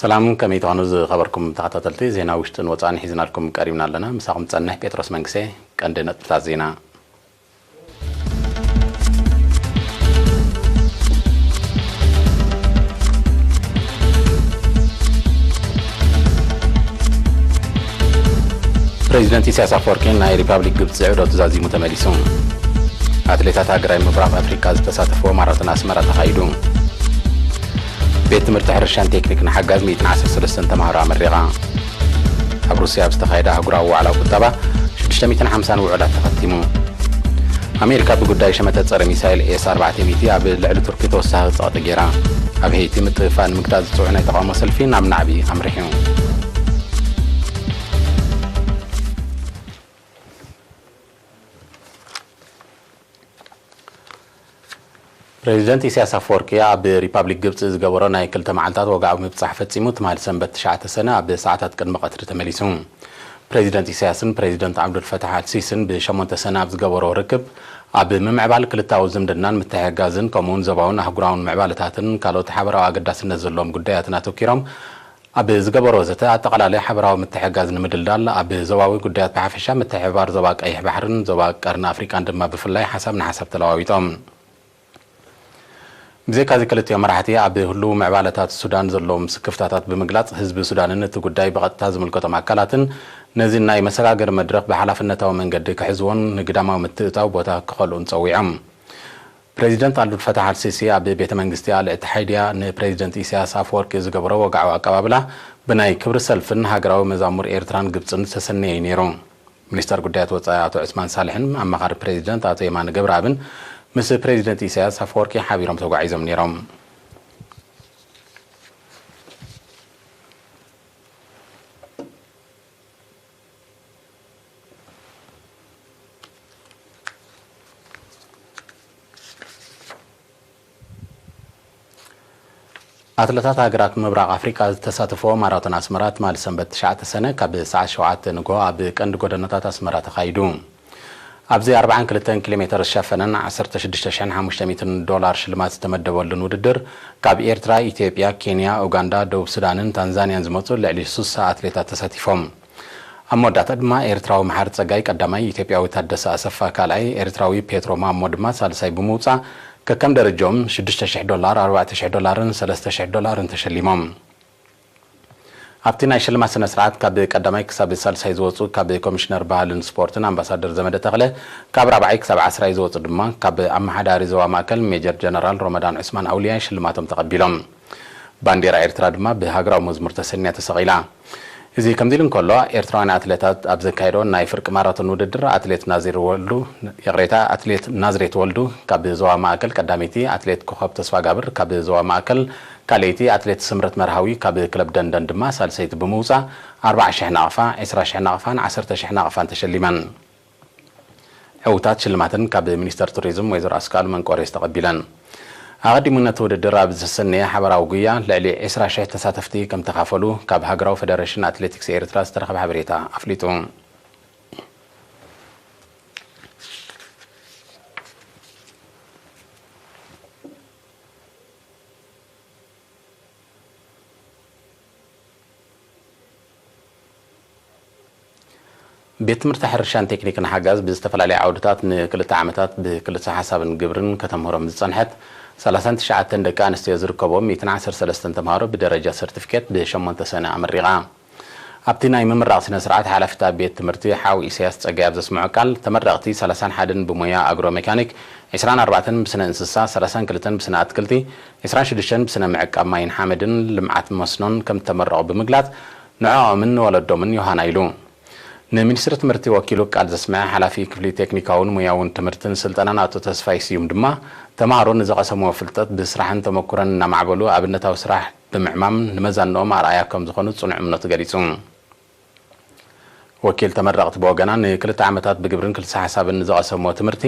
ሰላም፣ ከመይ ትኾኑ ዝኸበርኩም ተኸታተልቲ? ዜና ውሽጥን ወጻእን ሒዝናልኩም ቀሪብና ኣለና። ምሳኹም ጸንሕ ጴጥሮስ መንግሴ። ቀንዲ ነጥብታት ዜና። ፕሬዚደንት ኢሳያስ ኣፈወርቂ ናይ ሪፓብሊክ ግብፂ ዑደቱ ዛዚሙ ተመሊሱ። ኣትሌታት ሃገራዊ ምብራቕ ኣፍሪቃ ዝተሳተፍዎ ማራቶን ኣስመራ ተኻይዱ። ቤት ትምህርቲ ሕርሻን ቴክኒክን ሓጋዝ ሚእትን ዓሰርተ ሰለስተን ተምሃሮ ኣመሪቓ። ኣብ ሩስያ ኣብ ዝተኻየደ ኣህጉራዊ ዋዕላ ቁጠባ ሽዱሽተ ሚእትን ሓምሳን ውዑላት ተኸቲሙ። ኣሜሪካ ብጉዳይ ሸመተ ጸረ ሚሳይል ኤስ ኣርባዕተ ሚእቲ ኣብ ልዕሊ ቱርኪ ተወሳኺ ጸቕጢ ገይራ። ኣብ ሄይቲ ምጥፍፋእ ንምግታእ ዝጽውዕ ናይ ተቓውሞ ሰልፊ ናብ ናዕቢ ኣምሪሑ። ፕሬዚደንት ኢሳያስ ኣፈወርቂ ኣብ ሪፓብሊክ ግብፂ ዝገበሮ ናይ ክልተ መዓልታት ወግዓዊ ምብጻሕ ፈጺሙ ትማሊ ሰንበት ትሽዓተ ሰነ ኣብ ሰዓታት ቅድሚ ቀትሪ ተመሊሱ። ፕሬዚደንት ኢሳያስን ፕሬዚደንት ዓብዱልፈታሕ ኣልሲስን ብሸሞንተ ሰነ ኣብ ዝገበሮ ርክብ ኣብ ምምዕባል ክልታዊ ዝምድናን ምትሕግጋዝን ከምኡውን ዞባውን ኣህጉራውን ምዕባለታትን ካልኦት ሓበራዊ ኣገዳስነት ዘለዎም ጉዳያትን ኣተኪሮም ኣብ ዝገበሮ ዘተ ኣጠቓላሊ ሓበራዊ ምትሕግጋዝ ንምድልዳል ኣብ ዞባዊ ጉዳያት ብሓፈሻ ምትሕብባር ዞባ ቀይሕ ባሕርን ዞባ ቀርኒ ኣፍሪቃን ድማ ብፍላይ ሓሳብ ንሓሳብ ተለዋዊጦም። ብዘይካዚ ክልቲኦም መራሕቲ ኣብ ህሉው ምዕባለታት ሱዳን ዘለዎም ስክፍታታት ብምግላጽ ህዝቢ ሱዳንን እቲ ጉዳይ ብቐጥታ ዝምልከቶም ኣካላትን ነዚ ናይ መሰጋገሪ መድረኽ ብሓላፍነታዊ መንገዲ ክሕዝዎን ንግዳማዊ ምትእታው ቦታ ክኸልኡን ጸዊዖም። ፕሬዚደንት ዓብዱልፈታሕ ኣልሲሲ ኣብ ቤተ መንግስቲ ኣልእቲ ሓይድያ ንፕሬዚደንት ኢሳያስ ኣፈወርቂ ዝገበሮ ወግዓዊ ኣቀባብላ ብናይ ክብሪ ሰልፍን ሃገራዊ መዛሙር ኤርትራን ግብጽን ዝተሰነየ እዩ ነይሩ። ሚኒስተር ጉዳያት ወጻኢ ኣቶ ዑስማን ሳልሕን ኣማኻሪ ፕሬዚደንት ኣቶ የማነ ገብረኣብን ምስ ፕሬዚደንት ኢሳያስ ኣፈወርቂ ሓቢሮም ተጓዒዞም ነይሮም። ኣትለታት ሃገራት ምብራቕ ኣፍሪቃ ዝተሳተፍዎ ማራቶን ኣስመራ ትማሊ ሰንበት ትሽዓተ ሰነ ካብ ሰዓት ሸውዓተ ንግሆ ኣብ ቀንዲ ጎደናታት ኣስመራ ተኻይዱ። ኣብዚ ኣርብዓን ክልተን ኪሎ ሜተር ዝሸፈነን ዓሰርተ ሽዱሽተ ሽሕን ሓሙሽተ ሚእትን ዶላር ሽልማት ዝተመደበሉን ውድድር ካብ ኤርትራ፣ ኢትዮጵያ፣ ኬንያ፣ ኡጋንዳ፣ ደቡብ ሱዳንን ታንዛንያን ዝመጹ ልዕሊ ሱሳ ኣትሌታት ተሳቲፎም። ኣብ መወዳእታ ድማ ኤርትራዊ መሓሪ ጸጋይ ቀዳማይ፣ ኢትዮጵያዊ ታደሰ ኣሰፋ ካልኣይ፣ ኤርትራዊ ፔትሮ ማሞ ድማ ሳልሳይ ብምውጻእ ከከም ደረጃኦም ሽዱሽተ ሽሕ ዶላር፣ ኣርባዕተ ሽሕ ዶላርን ሰለስተ ሽሕ ዶላርን ተሸሊሞም። ኣብቲ ናይ ሽልማት ስነ ስርዓት ካብ ቀዳማይ ክሳብ ሳልሳይ ዝወጹ ካብ ኮሚሽነር ባህልን ስፖርትን ኣምባሳደር ዘመደ ተኽለ፣ ካብ ራብዓይ ክሳብ ዓስራይ ዝወጹ ድማ ካብ ኣመሓዳሪ ዞባ ማእከል ሜጀር ጀነራል ሮመዳን ዑስማን ኣውልያ ሽልማቶም ተቐቢሎም። ባንዴራ ኤርትራ ድማ ብሃገራዊ መዝሙር ተሰንያ ተሰቒላ። እዚ ከምዚ ኢሉ እንከሎ፣ ኤርትራውያን ኣትሌታት ኣብ ዘካየዶ ናይ ፍርቂ ማራቶን ውድድር ኣትሌት ናዚር ወልዱ፣ ይቕሬታ፣ ኣትሌት ናዝሬት ወልዱ ካብ ዞባ ማእከል ቀዳመይቲ፣ ኣትሌት ኮኸብ ተስፋጋብር ካብ ዞባ ማእከል ካልኣይቲ፣ ኣትሌት ስምረት መርሃዊ ካብ ክለብ ደንደን ድማ ሳልሰይቲ ብምውጻእ ኣርባዓ ሽሕ ናቕፋ፣ ዕስራ ሽሕ ናቕፋን ዓሰርተ ሽሕ ናቕፋን ተሸሊመን። ዕውታት ሽልማትን ካብ ሚኒስተር ቱሪዝም ወይዘሮ ኣስካሉ መንቆሬስ ተቐቢለን። ኣቐዲሙ ነቲ ውድድር ኣብ ዝተሰነየ ሓበራዊ ጉያ ልዕሊ ዕስራ ሽሕ ተሳተፍቲ ከም ተኻፈሉ ካብ ሃገራዊ ፈደረሽን ኣትሌቲክስ ኤርትራ ዝተረኸበ ሓበሬታ ኣፍሊጡ። ቤት ትምህርቲ ሕርሻን ቴክኒክን ሓጋዝ ብዝተፈላለየ ዓውድታት ንክልተ ዓመታት ብክልሰ ሓሳብን ግብርን ከተምህሮም ዝጸንሐት ሰላሳን ትሽዓተን ደቂ ኣንስትዮ ዝርከብዎም ሚእትን ዓሰርተ ሰለስተን ተምሃሮ ብደረጃ ሰርቲፊኬት ብሸሞንተ ሰነ ኣመሪቓ። ኣብቲ ናይ ምምራቕ ስነ ስርዓት ሓላፊት ቤት ትምህርቲ ሓው ኢሳያስ ጸጋይ ኣብ ዘስምዖ ቃል፣ ተመረቕቲ ሰላሳን ሓደን ብሞያ ኣግሮ ሜካኒክ፣ ዕስራን ኣርባዕተን ብስነ እንስሳ፣ ሰላሳን ክልተን ብስነ ኣትክልቲ፣ ዕስራን ሽዱሽተን ብስነ ምዕቃብ ማይን ሓመድን ልምዓት መስኖን ከም ዝተመረቑ ብምግላጽ፣ ንዕኦምን ንወለዶምን ዮሃና ኢሉ። ንሚኒስትሪ ትምህርቲ ወኪሉ ቃል ዘስምዐ ሓላፊ ክፍሊ ቴክኒካውን ሞያውን ትምህርትን ስልጠናን ኣቶ ተስፋይ ስዩም ድማ፣ ተምሃሮ ንዝቐሰምዎ ፍልጠት ብስራሕን ተመኩሮን እናማዕበሉ ኣብነታዊ ስራሕ ብምዕማም ንመዛንኦም ኣርኣያ ከም ዝኾኑ ጽኑዕ እምነቱ ገሊጹ። ወኪል ተመረቕቲ ብወገና ንክልተ ዓመታት ብግብርን ክልሰ ሓሳብን ንዝቐሰምዎ ትምህርቲ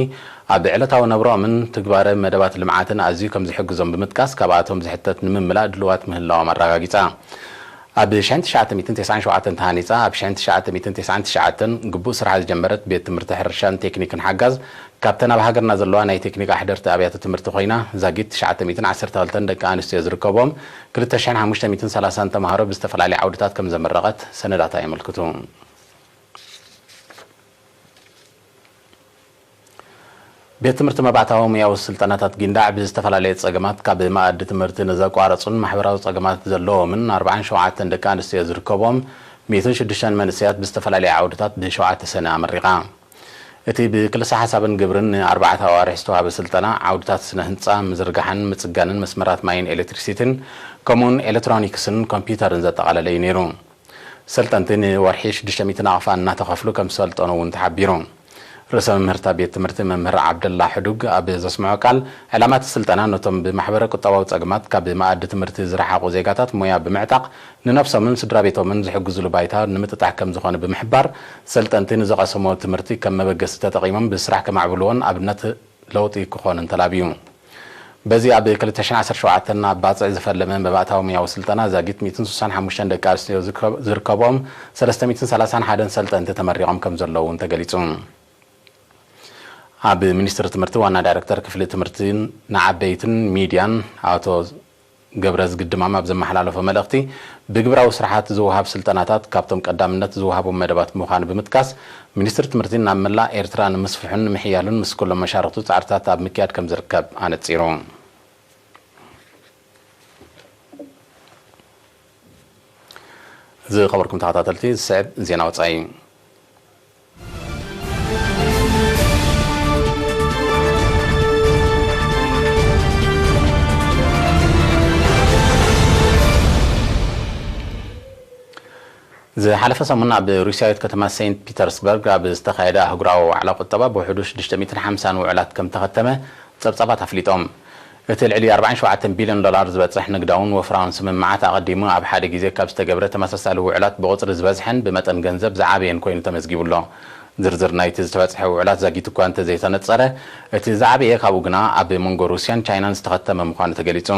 ኣብ ዕለታዊ ነብረኦምን ትግባረ መደባት ልምዓትን ኣዝዩ ከም ዝሕግዞም ብምጥቃስ፣ ካብኣቶም ዝሕተት ንምምላእ ድልዋት ምህላዎም ኣረጋጊጻ። ኣብ ሸሕን ትሽዓተ ሚእትን ተስዓን ሸውዓተን ተሃኒጻ፣ ኣብ ሸሕን ትሽዓተ ሚእትን ተስዓን ትሽዓተን ግቡእ ስራሕ ዝጀመረት ቤት ትምህርቲ ሕርሻን ቴክኒክን ሓጋዝ፣ ካብተን ኣብ ሃገርና ዘለዋ ናይ ቴክኒክ ኣሕደርቲ ኣብያተ ትምህርቲ ኮይና፣ ዛጊት ትሽዓተ ሚእትን ዓሰርተ ክልተን ደቂ ኣንስትዮ ዝርከቦም ክልተ ሽሕን ሓሙሽተ ሚእትን ሰላሳን ተማሃሮ ብዝተፈላለየ ዓውድታት ከም ዘመረቐት ሰነዳታ የመልክቱ። ቤት ትምህርቲ መባእታዊ ሙያዊ ስልጠናታት ጊንዳዕ ብዝተፈላለየ ጸገማት ካብ መኣዲ ትምህርቲ ንዘቋረጹን ማሕበራዊ ጸገማት ዘለዎምን ኣርባዓን ሸውዓተን ደቂ ኣንስትዮ ዝርከቦም ሚእትን ሽዱሽተን መንእሰያት ብዝተፈላለየ ዓውድታት ብሸውዓተ ሰነ ኣመሪቓ። እቲ ብክልሰ ሓሳብን ግብርን ንኣርባዕተ ኣዋርሕ ዝተዋህበ ስልጠና ዓውድታት ስነ ህንጻ፣ ምዝርጋሕን ምጽጋንን መስመራት ማይን ኤሌክትሪሲቲን ከምኡውን ኤሌክትሮኒክስን ኮምፒውተርን ዘጠቓለለ እዩ ነይሩ። ሰልጠንቲ ንወርሒ ሽዱሽተ ሚእቲ ናቕፋ እናተኸፍሉ ከም ዝሰልጠኑ እውን ተሓቢሩ። ርእሰ መምህርታ ቤት ትምህርቲ መምህር ዓብደላ ሕዱግ ኣብ ዘስምዖ ቃል፣ ዕላማ እቲ ስልጠና ነቶም ብማሕበረ ቁጠባዊ ጸገማት ካብ መኣዲ ትምህርቲ ዝረሓቑ ዜጋታት ሞያ ብምዕጣቕ ንነብሶምን ስድራ ቤቶምን ዝሕግዙሉ ባይታ ንምጥጣሕ ከም ዝኾነ ብምሕባር፣ ሰልጠንቲ ንዝቐሰሞ ትምህርቲ ከም መበገሲ ተጠቒሞም ብስራሕ ከማዕብልዎን ኣብነት ለውጢ ክኾንን ተላብዩ። በዚ ኣብ ክልተ ሽሕን ዓሰርተ ሸውዓተን ኣብ ባጽዕ ዝፈለመ መባእታዊ ሙያዊ ስልጠና ዛጊት ሚእትን ስሳን ሓሙሽተን ደቂ ኣንስትዮ ዝርከ-፣ ዝርከብኦም ሰለስተ ሚእትን ሰላሳን ሓደን ሰልጠንቲ ተመሪቖም ከም ዘለዉ እውን ተገሊጹ። ኣብ ሚኒስትሪ ትምህርቲ ዋና ዳይሬክተር ክፍሊ ትምህርቲ ንዓበይትን ሚድያን ኣቶ ገብረዝጊ ድማም ኣብ ዘመሓላለፎ መልእኽቲ፣ ብግብራዊ ስራሓት ዝወሃብ ስልጠናታት ካብቶም ቀዳምነት ዝወሃቦም መደባት ምዃኑ ብምጥቃስ፣ ሚኒስትሪ ትምህርቲ ናብ መላእ ኤርትራ ንምስፍሑን ንምሕያሉን ምስ ኩሎም መሻርኽቱ ጻዕርታት ኣብ ምክያድ ከም ዝርከብ ኣነጺሩ። ዝኸበርኩም ተኸታተልቲ፣ ዝስዕብ ዜና ወጻኢ። ዝሓለፈ ሰሙን ኣብ ሩስያዊት ከተማ ሴንት ፒተርስበርግ ኣብ ዝተኻየደ ኣህጉራዊ ዋዕላ ቁጠባ ብውሕዱ ሽዱሽተ ሚእትን ሓምሳን ውዕላት ከም ተኸተመ ጸብጻባት ኣፍሊጦም። እቲ ልዕሊ ኣርባዓን ሸውዓተን ቢልዮን ዶላር ዝበጽሕ ንግዳውን ወፍራውን ስምምዓት ኣቐዲሙ ኣብ ሓደ ግዜ ካብ ዝተገብረ ተመሳሳሊ ውዕላት ብቑጽሪ ዝበዝሐን ብመጠን ገንዘብ ዝዓበየን ኮይኑ ተመዝጊቡ ኣሎ። ዝርዝር ናይቲ ዝተበጽሐ ውዕላት ዛጊት እኳ እንተዘይተነጸረ፣ እቲ ዝዓበየ ካብኡ ግና ኣብ መንጎ ሩስያን ቻይናን ዝተኸተመ ምዃኑ ተገሊጹ።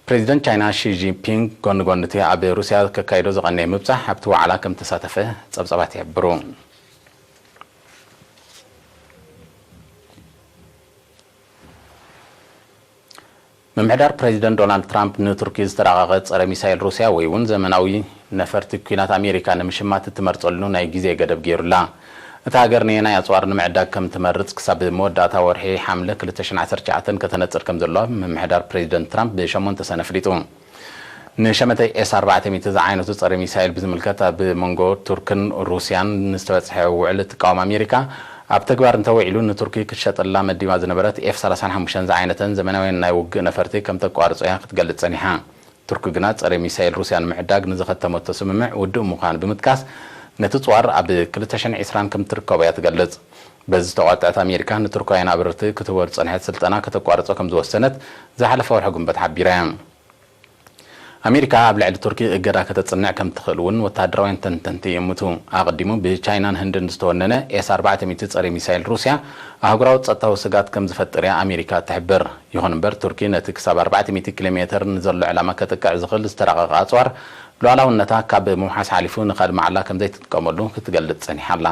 ፕሬዚደንት ቻይና ሺ ጂንፒንግ ጎኒ ጎኒ እቲ ኣብ ሩስያ ከካይዶ ዝቐነየ ምብጻሕ ኣብቲ ዋዕላ ከም ተሳተፈ ጸብጻባት ይሕብሩ። ምምሕዳር ፕሬዚደንት ዶናልድ ትራምፕ ንቱርኪ ዝተራቐቐ ጸረ ሚሳይል ሩስያ ወይ እውን ዘመናዊ ነፈርቲ ኲናት ኣሜሪካ ንምሽማት እትመርጸሉ ናይ ግዜ ገደብ ገይሩላ። እታ ሃገር ነየናይ ኣጽዋር ንምዕዳግ ከም ትመርጽ ክሳብ መወዳእታ ወርሒ ሓምለ ክልተ ሽሕን ዓሰርተ ትሽዓተን ከተነጽር ከም ዘለዋ ምምሕዳር ፕሬዚደንት ትራምፕ ብሸሞንተ ሰነ ኣፍሊጡ። ንሸመተ ኤስ ኣርባዕተ ሚእቲ ዝዓይነቱ ጸረ ሚሳይል ብዝምልከት ኣብ መንጎ ቱርክን ሩስያን ንዝተበጽሐ ውዕል እትቃወም ኣሜሪካ፣ ኣብ ተግባር እንተውዒሉ ንቱርኪ ክትሸጠላ መዲባ ዝነበረት ኤፍ ሰላሳን ሓሙሽተን ዝዓይነተን ዘመናውያን ናይ ውግእ ነፈርቲ ከም ተቋርጾ እያ ክትገልጽ ጸኒሓ። ቱርኪ ግና ጸረ ሚሳይል ሩስያ ንምዕዳግ ንዝኸተመቶ ስምምዕ ውዱእ ምዃኑ ብምጥቃስ፣ ነቲ ጽዋር ኣብ ክልተ ሽሕን ዕስራን ከም ትርከቦ እያ ትገልጽ። በዚ ዝተቋጥዐት ኣሜሪካ ንቱርካውያን ኣብረርቲ ክትህቦ ዝጸንሐት ስልጠና ከተቋርጾ ከም ዝወሰነት ዝሓለፈ ወርሒ ግንቦት ሓቢራ እያ። ኣሜሪካ ኣብ ልዕሊ ቱርኪ እገዳ ከተጽንዕ ከም ትኽእል እውን ወተሃደራውያን ተንተንቲ ይእምቱ። ኣቐዲሙ ብቻይናን ህንድን ዝተወነነ ኤስ ኣርባዕተ ሚእቲ ጸረ ሚሳይል ሩስያ ኣህጉራዊ ጸጥታዊ ስግኣት ከም ዝፈጥር እያ ኣሜሪካ እትሕብር። ይኹን እምበር፣ ቱርኪ ነቲ ክሳብ ኣርባዕተ ሚእቲ ኪሎ ሜተር ንዘሎ ዕላማ ከጥቅዕ ዝኽእል ዝተራቐቐ ኣጽዋር፣ ሉዓላውነታ ካብ ምውሓስ ሓሊፉ ንኻልእ መዓላ ከም ዘይትጥቀመሉ ክትገልጽ ጸኒሓ ኣላ።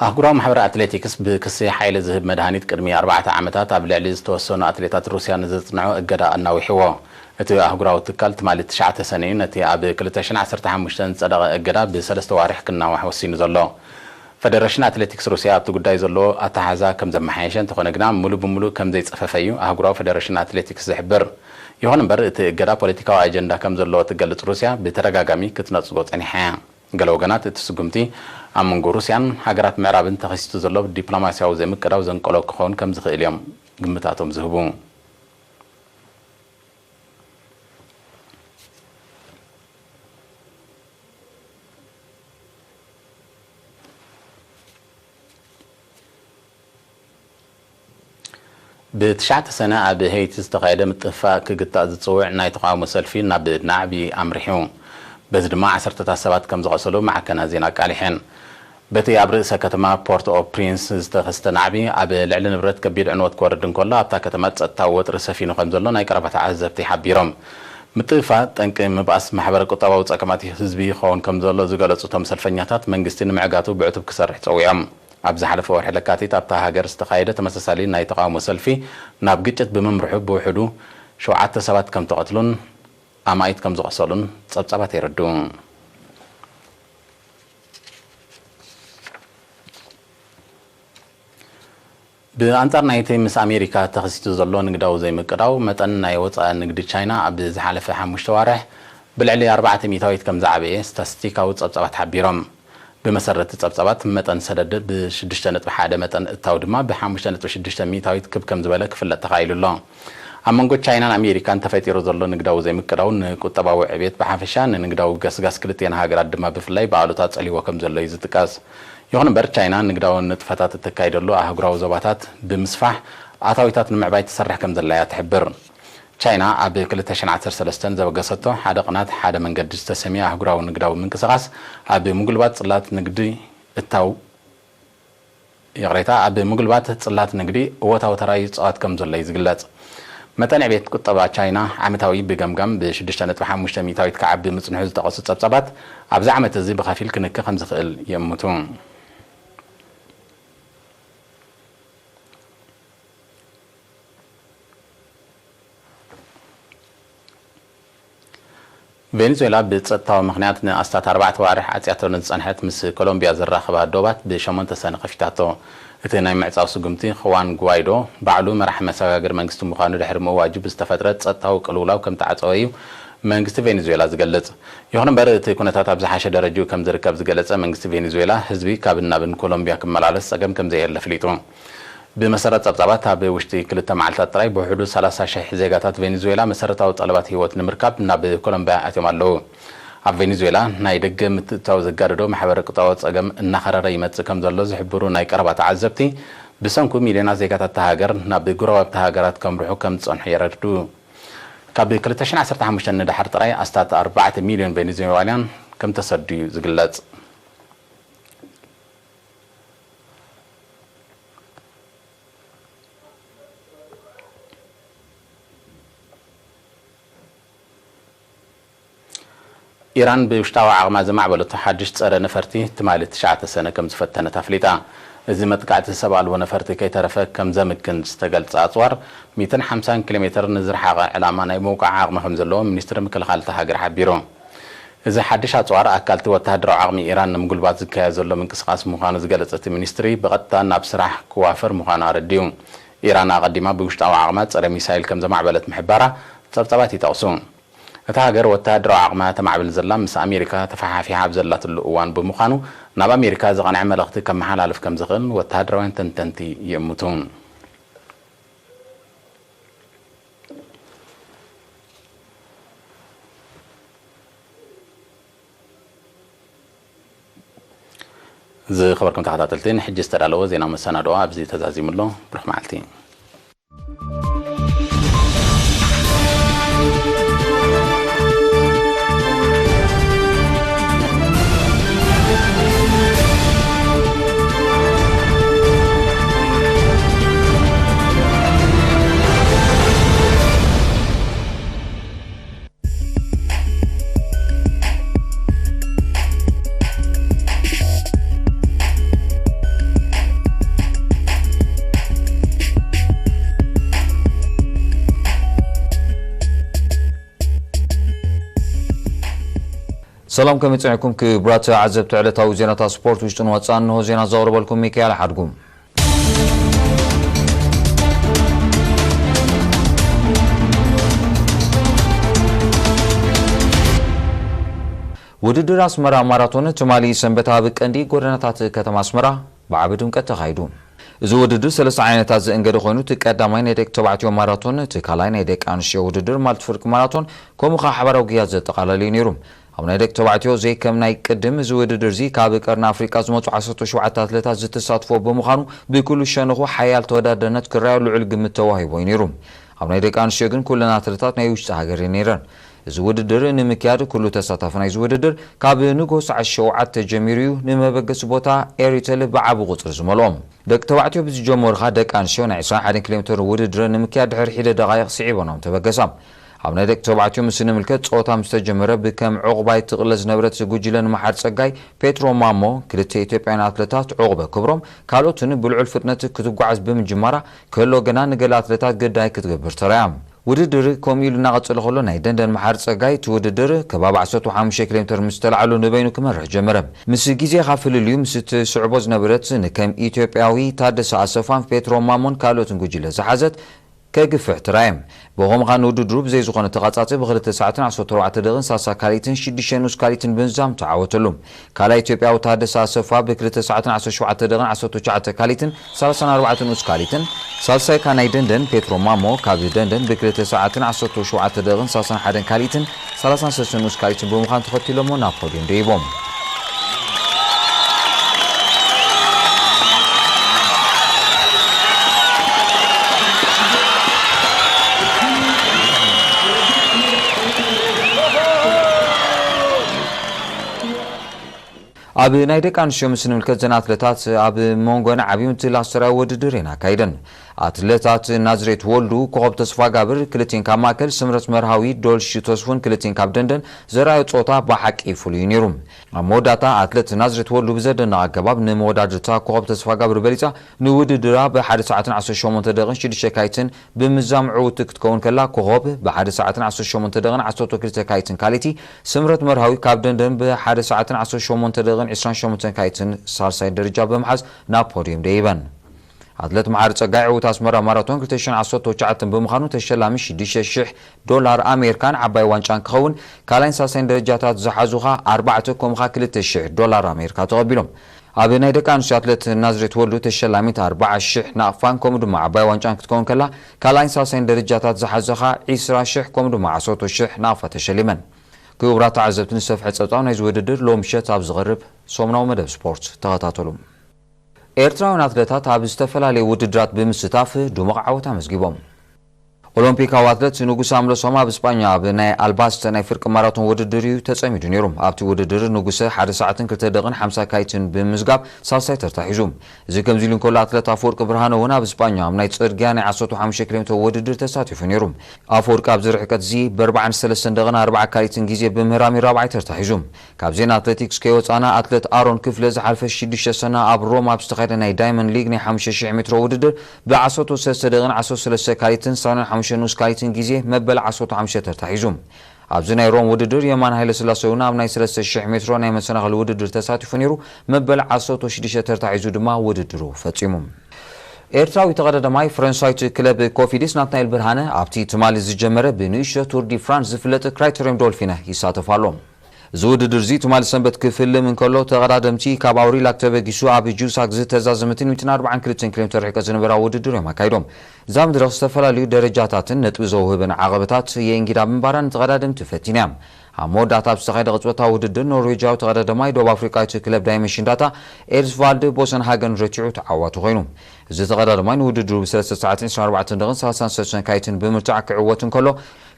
ኣህጉራዊ ማሕበር ኣትሌቲክስ ብክሲ ሓይሊ ዝህብ መድሃኒት ቅድሚ ኣርባዕተ ዓመታት ኣብ ልዕሊ ዝተወሰኑ ኣትሌታት ሩስያ ንዘጽንዖ እገዳ ኣናዊሕዎ። እቲ ኣህጉራዊ ትካል ትማሊ ትሽዓተ ሰነ እዩ ነቲ ኣብ ክልተ ሽሕን ዓሰርተ ሓሙሽተን ዝጸደቐ እገዳ ብሰለስተ ዋርሕ ክናዋሕ ወሲኑ ዘሎ። ፈደረሽን ኣትሌቲክስ ሩስያ ኣብቲ ጉዳይ ዘለዎ ኣተሓሕዛ ከም ዘመሓየሸ እንተኾነ ግና፣ ምሉእ ብምሉእ ከም ዘይጸፈፈ እዩ ኣህጉራዊ ፈደረሽን ኣትሌቲክስ ዝሕብር። ይኹን እምበር፣ እቲ እገዳ ፖለቲካዊ ኣጀንዳ ከም ዘለዎ እትገልጽ ሩስያ ብተደጋጋሚ ክትነጽጎ ጸኒሓ እያ። ገለ ወገናት፣ እቲ ስጉምቲ ኣብ መንጎ ሩስያን ሃገራት ምዕራብን ተኸሲቱ ዘሎ ዲፕሎማስያዊ ዘይምቅዳው ዘንቀሎ ክኸውን ከም ዝኽእል እዮም ግምታቶም ዝህቡ። ብትሽዓተ ሰነ ኣብ ሄይቲ ዝተኻየደ ምጥፍፋእ ክግታእ ዝጽውዕ ናይ ተቓውሞ ሰልፊ ናብ ናዕቢ ኣምሪሑ። በዚ ድማ ዓሰርተታት ሰባት ከም ዝቐሰሉ ማዕከናት ዜና ኣቃሊሐን። በቲ ኣብ ርእሰ ከተማ ፖርት ኦ ፕሪንስ ዝተኸስተ ናዕቢ ኣብ ልዕሊ ንብረት ከቢድ ዕንወት ክወርድ እንከሎ፣ ኣብታ ከተማ ጸጥታዊ ወጥሪ ሰፊኑ ከም ዘሎ ናይ ቀረባ ተዓዘብቲ ሓቢሮም። ምጥፋእ ጠንቂ ምብኣስ ማሕበረ ቁጠባዊ ጸገማት ህዝቢ ይኸውን ከም ዘሎ ዝገለጹ እቶም ሰልፈኛታት፣ መንግስቲ ንምዕጋቱ ብዕቱብ ክሰርሕ ጸዊዖም። ኣብ ዝሓለፈ ወርሒ ለካቲት ኣብታ ሃገር ዝተኻየደ ተመሳሳሊ ናይ ተቓውሞ ሰልፊ ናብ ግጭት ብምምርሑ ብውሕዱ ሸውዓተ ሰባት ከም ተቐትሉን ኣማኢት ከም ዝቖሰሉን ጸብጻባት የረድኡ። ብኣንጻር ናይቲ ምስ ኣሜሪካ ተኸሲቱ ዘሎ ንግዳዊ ዘይምቅዳው፣ መጠን ናይ ወጻኢ ንግዲ ቻይና ኣብ ዝሓለፈ ሓሙሽተ ዋርሕ ብልዕሊ ኣርባዕተ ሚእታዊት ከም ዝዓበየ ስታስቲካዊ ጸብጻባት ሓቢሮም። ብመሰረት ጸብጻባት፣ መጠን ሰደድ ብ ሽዱሽተ ነጥቢ ሓደ፣ መጠን እታው ድማ ብ ሓሙሽተ ነጥቢ ሽዱሽተ ሚእታዊት ክብ ከም ዝበለ ክፍለጥ ተኻኢሉ ኣሎ። ኣብ መንጎ ቻይናን ኣሜሪካን ተፈጢሩ ዘሎ ንግዳዊ ዘይምቅዳው ንቁጠባዊ ዕቤት ብሓፈሻ፣ ንንግዳዊ ገስጋስ ክልቲኤን ሃገራት ድማ ብፍላይ ብኣሉታ ጸልይዎ ከም ዘሎ እዩ ዝጥቀስ። ይኹን እምበር፣ ቻይና ንግዳዊ ንጥፈታት እተካይደሉ ኣህጉራዊ ዞባታት ብምስፋሕ ኣታዊታት ንምዕባይ ትሰርሕ ከም ዘላ እያ ትሕብር። ቻይና ኣብ ክልተ ሽሕን ዓሰርተ ሰለስተን ዘበገሰቶ ሓደ ቅናት ሓደ መንገዲ ዝተሰምየ ኣህጉራዊ ንግዳዊ ምንቅስቓስ፣ ኣብ ምጉልባት ጽላት ንግዲ እታው ይቕሬታ፣ ኣብ ምጉልባት ጽላት ንግዲ እወታዊ ተራ ይጻወት ከም ዘሎ እዩ ዝግለጽ። መጠን ዕቤት ቁጠባ ቻይና ዓመታዊ ብገምጋም ብ ሽዱሽተ ነጥቢ ሓሙሽተ ሚእታዊት ክዓቢ ምጽንሑ ዝጠቐሱ ጸብጻባት፣ ኣብዚ ዓመት እዚ ብኸፊል ክንኪ ከም ዝኽእል ይእምቱ። ቬኔዙዌላ ብጸጥታዊ ምኽንያት ንኣስታት ኣርባዕተ ዋርሕ ዓጽያቶ ንዝጸንሐት ምስ ኮሎምቢያ ዘራኽባ ዶባት ብሸሞንተ ሰነ ከፊታቶ። እቲ ናይ ምዕጻው ስጉምቲ፣ ኹዋን ጉዋይዶ ባዕሉ መራሒ መሰጋገሪ መንግስቲ ምዃኑ ድሕሪ ምእዋጁ ብዝተፈጥረ ጸጥታዊ ቅልውላው ከም ተዓጸወ እዩ መንግስቲ ቬኔዙዌላ ዝገልጽ። ይኹን እምበር፣ እቲ ኩነታት ኣብ ዝሓሸ ደረጃኡ ከም ዝርከብ ዝገለጸ መንግስቲ ቬኔዙዌላ፣ ህዝቢ ካብን ናብን ኮሎምቢያ ክመላለስ ጸገም ከም ዘየለ ኣፍሊጡ። ብመሰረት ጸብጻባት፣ ኣብ ውሽጢ ክልተ መዓልታት ጥራይ ብውሕዱ ሰላሳ ሽሕ ዜጋታት ቬኔዙዌላ መሰረታዊ ጠለባት ህይወት ንምርካብ ናብ ኮሎምቢያ ኣትዮም ኣለዉ። ኣብ ቬኔዙዌላ ናይ ደገ ምትእትታው ዘጋደዶ ማሕበረ ቁጠባዊ ጸገም እናኸረረ ይመጽእ ከም ዘሎ ዝሕብሩ ናይ ቀረባ ተዓዘብቲ፣ ብሰንኩ ሚልዮናት ዜጋታት እታ ሃገር ናብ ጎረባብቲ ሃገራት ከምርሑ ከም ዝጸንሑ የረድኡ። ካብ ክልተ ሽሕን ዓሰርተ ሓሙሽተን ንደሓር ጥራይ ኣስታት ኣርባዕተ ሚልዮን ቬኔዙዌላውያን ከም ተሰዱ እዩ ዝግለጽ። ኢራን ብውሽጣዊ ዓቕማ ዘማዕበለቶ ሓድሽ ጸረ ነፈርቲ ትማሊ ትሽዓተ ሰነ ከም ዝፈተነት ኣፍሊጣ። እዚ መጥቃዕቲ ሰብ ኣልቦ ነፈርቲ ከይተረፈ ከም ዘምክን ዝተገልጸ ኣጽዋር፣ ሚእትን ሓምሳን ኪሎ ሜትር ንዝረሓቐ ዕላማ ናይ ምውቃዕ ዓቕሚ ከም ዘለዎ ሚኒስትሪ ምክልኻል እታ ሃገር ሓቢሩ። እዚ ሓድሽ ኣጽዋር፣ ኣካልቲ ወተሃደራዊ ዓቕሚ ኢራን ንምጉልባት ዝካየድ ዘሎ ምንቅስቓስ ምዃኑ ዝገለጸ እቲ ሚኒስትሪ፣ ብቐጥታ ናብ ስራሕ ክዋፈር ምዃኑ ኣረዲኡ። ኢራን ኣቐዲማ ብውሽጣዊ ዓቕማ ጸረ ሚሳይል ከም ዘማዕበለት ምሕባራ ጸብጻባት ይጠቕሱ። እታ ሃገር ወተሃደራዊ ዓቕማ ተማዕብል ዘላ፣ ምስ ኣሜሪካ ተፈሓፊሓ ኣብ ዘላትሉ እዋን ብምዃኑ፣ ናብ ኣሜሪካ ዝቐንዐ መልእኽቲ ከመሓላልፍ ከም ዝኽእል ወተሃደራውያን ተንተንቲ ይእምቱ። ዝኸበርኩም ተኸታተልቲ፣ ንሕጂ ዝተዳለወ ዜና መሰናድኦ ኣብዚ ተዛዚሙ ኣሎ። ብሩኽ መዓልቲ። ሰላም፣ ከመይ ጸኒሕኩም ክቡራት ተዓዘብቲ ዕለታዊ ዜናታት ስፖርት ውሽጥን ወጻእን? እንሆ ዜና ዘቕርበልኩም ሚካኤል ሓድጉ። ውድድር ኣስመራ ማራቶን ትማሊ ሰንበት ኣብ ቀንዲ ጎደናታት ከተማ ኣስመራ ብዓቢ ድምቀት ተኻይዱ። እዚ ውድድር ሰለስተ ዓይነታት ዝእንገደ ኮይኑ፣ እቲ ቀዳማይ ናይ ደቂ ተባዕትዮ ማራቶን፣ እቲ ካልኣይ ናይ ደቂ ኣንስትዮ ውድድር ማለት ፍርቂ ማራቶን፣ ከምኡ ኸኣ ሓባራዊ ጉያ ዘጠቓለለ እዩ ነይሩ። ኣብ ናይ ደቂ ተባዕትዮ ዘይከም ናይ ቅድም፣ እዚ ውድድር እዚ ካብ ቀርኒ ኣፍሪቃ ዝመጹ ዓሰርተ ሸውዓተ ኣትሌታት ዝተሳትፎ ብምዃኑ፣ ብኩሉ ሸነኹ ሓያል ተወዳደርነት ክረኣዮ ልዑል ግምት ተዋሂቦ እዩ ነይሩ። ኣብ ናይ ደቂ ኣንስትዮ ግን ኩለን ኣትሌታት ናይ ውሽጢ ሃገር እየን ነይረን። እዚ ውድድር ንምክያድ ኩሉ ተሳታፊ ናይዚ ውድድር ካብ ንግሆ ሰዓት ሸውዓተ ጀሚሩ እዩ ንመበገሲ ቦታ ኤሪተል ብዓቢ ቁጽሪ ዝመልኦም። ደቂ ተባዕትዮ ብዝጀመሩኻ ደቂ ኣንስትዮ ናይ ዕስራን ሓደን ኪሎ ሜትር ውድድር ንምክያድ ድሕሪ ሒደ ደቓይቕ ስዒበን እዮም ተበገሳ። ኣብ ናይ ደቂ ተባዕትዮ ምስ ንምልከት ጸወታ ምስ ተጀመረ ብከም ዕቑባይ ትቕለ ዝነበረት ጉጅለ ንምሓር ጸጋይ ፔትሮ ማሞ ክልተ ኢትዮጵያውያን ኣትለታት ዕቑበ ክብሮም ካልኦትን ብልዑል ፍጥነት ክትጓዓዝ ብምጅማራ ክህሎ ግና ንገለ ኣትለታት ግዳይ ክትገብር ተራያ። ውድድር ከምኡ ኢሉ እናቐጸለ ከሎ ናይ ደንደን መሓር ጸጋይ እቲ ውድድር ከባቢ ዓሰርተ ሓሙሽተ ኪሎ ሜትር ምስ ተላዕሉ ንበይኑ ክመርሕ ጀመረ። ምስ ግዜ ካብ ፍልልዩ ምስ ትስዕቦ ዝነበረት ንከም ኢትዮጵያዊ ታደሰ ኣሰፋን ፔትሮ ማሞን ካልኦትን ጉጅለ ዝሓዘት ከግፍሕ ትራየ። ብኸምኡ ኸኣ ንውድድሩ ብዘይ ዝኾነ ተቓጻጺ ብክልተ ሰዓትን ዓሰርተ ኣርባዕተ ደቂቕን ሳልሳ ካልኢትን ሽዱሽተ ንኡስ ካልኢትን ብምዛም ተዓወተሉ። ካልኣይ ኢትዮጵያዊ ታደሰ ኣሰፋ ብክልተ ሰዓትን ዓሰርተ ሸውዓተ ደቂቕን ዓሰርተ ትሽዓተ ካልኢትን ሰላሳን ኣርባዕተን ንኡስ ካልኢትን፣ ሳልሳይ ካናይ ደንደን ፔትሮ ማሞ ካብ ደንደን ብክልተ ሰዓትን ዓሰርተ ሸውዓተ ደቂቕን ሰላሳን ሓደን ካልኢትን ሰላሳን ሰለስተን ንኡስ ካልኢትን ብምዃን ተኸቲሎሞ ናብ ፖድዮም ደይቦም። ኣብ ናይ ደቂ ኣንስትዮ ምስ ንምልከት ዘን ኣትለታት ኣብ መንጎን ዓብዪ ምትላኽ ዝተራእየ ውድድር እየን ኣካይደን። ኣትለታት ናዝሬት ወልዱ፣ ኮኸብ ተስፋጋብር ክልቲን ካብ ማእከል፣ ስምረት መርሃዊ፣ ዶልሽ ተስፉን ክልቲን ካብ ደንደን ዘርኣዮ ጸወታ ብሓቂ ፍሉይ ነይሩ። ኣብ መወዳእታ ኣትለት ናዝሬት ወልዱ ብዘደንቕ ኣገባብ ንመወዳድርታ ኮኸብ ተስፋጋብር በሊጻ ንውድድራ ብሓደ ሰዓትን ዓሰርተ ሸሞንተ ደቂቕን ሽዱሽተ ካልኢትን ብምዛም ዕውቲ ክትከውን ከላ፣ ኮኸብ ብሓደ ሰዓትን ዓሰርተ ሸሞንተ ደቂቕን ዓሰርተ ክልተ ካልኢትን ካልኢቲ፣ ስምረት መርሃዊ ካብ ደንደን ብሓደ ሰዓትን ዓሰርተ ሸሞንተ ደቂቕን ዕስራን ሸሞንተን ካልኢትን ሳልሳይ ደረጃ ብምሓዝ ናብ ፖድዮም ደይበን። ኣትለት መሓሪ ጸጋይ ዕውት ኣስመራ ማራቶን ክልተ ሽሕን ዓሰርተ ትሽዓተን ብምዃኑ ተሸላሚ ሽዱሽተ ሽሕ ዶላር ኣሜሪካን ዓባይ ዋንጫን ክኸውን፣ ካልኣይን ሳልሳይን ደረጃታት ዝሓዙኻ ኣርባዕተ ከምኡ ኸኣ ክልተ ሽሕ ዶላር ኣሜሪካ ተቐቢሎም። ኣብ ናይ ደቂ ኣንስትዮ ኣትለት ናዝሬት ወልዱ ተሸላሚት ኣርባዓ ሽሕ ናቕፋን ከምኡ ድማ ዓባይ ዋንጫን ክትከውን ከላ፣ ካልኣይን ሳልሳይን ደረጃታት ዝሓዘኻ ዒስራ ሽሕ ከምኡ ድማ ዓሰርተ ሽሕ ናቕፋ ተሸሊመን። ክቡራት ተዓዘብቲ፣ ንሰፍሐ ጸብጻብ ናይዚ ውድድር ሎም ምሸት ኣብ ዝቐርብ ሰሙናዊ መደብ ስፖርት ተኸታተሉ። ኤርትራውያን ኣትለታት ኣብ ዝተፈላለዩ ውድድራት ብምስታፍ ድሙቕ ዓወት ኣመዝጊቦም። ኦሎምፒካዊ ኣትለት ንጉስ ኣምለሶም ኣብ ስጳኛ ኣብ ናይ ኣልባስተ ናይ ፍርቂ ማራቶን ውድድር እዩ ተጸሚዱ ነይሩ። ኣብቲ ውድድር ንጉሰ ሓደ ሰዓትን ክልተ ደቂቕን ሓምሳ ካልኢትን ብምምዝጋብ ሳልሳይ ተርታ ሒዙ። እዚ ከምዚ ኢሉ እንከሎ፣ ኣትለት ኣፈወርቂ ብርሃነ እውን ኣብ ስጳኛ ኣብ ናይ ጽርግያ ናይ ዓሰርተ ሓሙሽተ ኪሎ ሜትሮ ውድድር ተሳቲፉ ነይሩ። ኣፈወርቂ ኣብዚ ርሕቀት እዚ ብኣርባዓን ሰለስተን ደቂቕን ኣርባዓ ካልኢትን ግዜ ብምህራም እዩ ራብዓይ ተርታ ሒዙ። ካብ ዜና ኣትሌቲክስ ከይወጻና፣ ኣትለት ኣሮን ክፍለ ዝሓልፈ ሽዱሽተ ሰነ ኣብ ሮማ ኣብ ዝተኻየደ ናይ ዳይመንድ ሊግ ናይ ሓሙሽተ ሽሕ ሜትሮ ውድድር ብ ዓሰርተ ሰለስተ ደቂቕን ዓሰርተ ሰለስተ ካልኢትን ሰማንያን ሓሙሽተ ንኡስ ካልኢትን ግዜ መበል ዓሰርተ ሓሙሽተ ተርታ ሒዙ። ኣብዚ ናይ ሮም ውድድር የማነ ሃይለስላሴ እውን ኣብ ናይ ሰለስተ ሽሕ ሜትሮ ናይ መሰናኽል ውድድር ተሳቲፉ ነይሩ። መበል ዓሰርተ ሽዱሽተ ተርታ ሒዙ ድማ ውድድሩ ፈጺሙ። ኤርትራዊ ተቐዳዳማይ ፈረንሳዊት ክለብ ኮፊዲስ ናትናኤል ብርሃነ ኣብቲ ትማሊ ዝጀመረ ብንእሽቶ ቱር ዲ ፍራንስ ዝፍለጥ ክራይተሪየም ዶልፊነ ይሳተፍ ኣሎ። እዚ ውድድር እዚ ትማሊ ሰንበት ክፍልም እንከሎ፣ ተቐዳደምቲ ካብ ኣውሪላክ ተበጊሱ ኣብ ጁሳክ ዝተዛዘመትን ሚእትን ኣርባዓን ክልተን ኪሎ ሜትር ርሕቀት ዝነበራ ውድድር እዮም ኣካይዶም። እዛ መድረኽ ዝተፈላለዩ ደረጃታትን ነጥቢ ዘውህበን ዓቐበታት የእንጊዳ ምንባራ ንተቐዳደምቲ ፈቲና እያ። ኣብ መወዳእታ ኣብ ዝተኻየደ ቅጽበታዊ ውድድር፣ ኖርዌጃዊ ተቐዳዳማይ ደቡብ ኣፍሪቃዊት ክለብ ዳይመንሽን ዳታ ኤርስቫልድ ቦሰንሃገን ረቲዑ ተዓዋቲ ኮይኑ። እዚ ተቐዳዳማይ ንውድድሩ ብሰለስተ ሰዓት ዕስራን ኣርባዕተን ደቂቕን ሰላሳን ሰለስተን ካልኢትን ብምርታዕ ክዕወት እንከሎ፣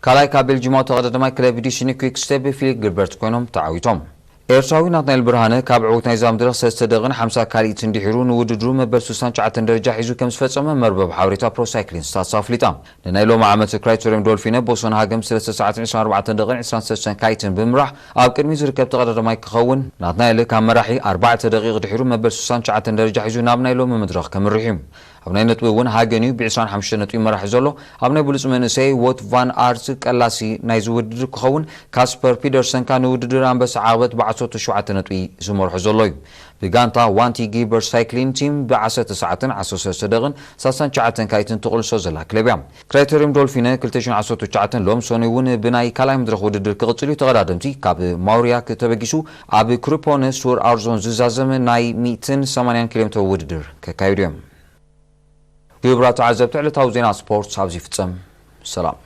ካልኣይ ካብ ቤልጂማዊ ተቐዳዳማይ ክለብ ዲሽኒ ኩክ ስቴፕ ፊሊፕ ግልበርት ኮይኖም ተዓዊቶም። ኤርትራዊ ናትናኤል ብርሃነ ካብ ዕውት ናይዛ መድረኽ ሰለስተ ደቂቕን ሓምሳ ካልኢትን ድሒሩ ንውድድሩ መበል ስሳን ትሽዓተን ደረጃ ሒዙ ከም ዝፈጸመ መርበብ ሓበሬታ ፕሮ ሳይክሊን ስታትስ ኣፍሊጣ። ንናይ ሎሚ ዓመት ክራይተሪየም ዶልፊነ ቦሰንሃገን ሰለስተ ሰዓት ዕስራን ኣርባዕተን ደቂቕን ዕስራን ሰለስተን ካልኢትን ብምምራሕ ኣብ ቅድሚ ዝርከብ ተቐዳዳማይ ክኸውን፣ ናትናኤል ካብ መራሒ ኣርባዕተ ደቂቕ ድሒሩ መበል ስሳን ትሽዓተን ደረጃ ሒዙ ናብ ናይ ሎሚ መድረኽ ከምርሕ እዩ። ኣብ ናይ ነጥቢ እውን ሃገን እዩ ብዕስራን ሓሙሽተን ነጥቢ ይመራሕ ዘሎ። ኣብ ናይ ብሉጽ መንእሰይ ዎት ቫን ኣርት ቀላሲ ናይዚ ውድድር ክኸውን፣ ካስፐር ፒደርሰን ከኣ ንውድድር ኣንበሳ ዓቕበት ብዓሰርተ ሸውዓተ ነጥቢ ዝመርሖ ዘሎ እዩ። ብጋንታ ዋንቲ ጊበር ሳይክሊን ቲም ብዓሰርተ ሰዓትን ዓሰርተ ሰለስተ ደቂቕን ሰላሳን ትሽዓተን ካልኢትን ትቕልሶ ዘላ ክለብ እያ። ክራይተሪየም ዶልፊነ ክልተ ሽሕን ዓሰርተ ትሽዓተን ሎም ሰኑይ እውን ብናይ ካልኣይ መድረኽ ውድድር ክቕጽል እዩ። ተቐዳደምቲ ካብ ማውሪያክ ተበጊሱ ኣብ ክሪፖነ ሱር ኣርዞን ዝዛዘም ናይ ሚእትን ሰማንያን ኪሎ ሜትሮ ውድድር ከካይዱ እዮም። ክቡራት ተዓዘብቲ፣ ዕለታዊ ዜና ስፖርት ኣብዚ ይፍጸም። ሰላም።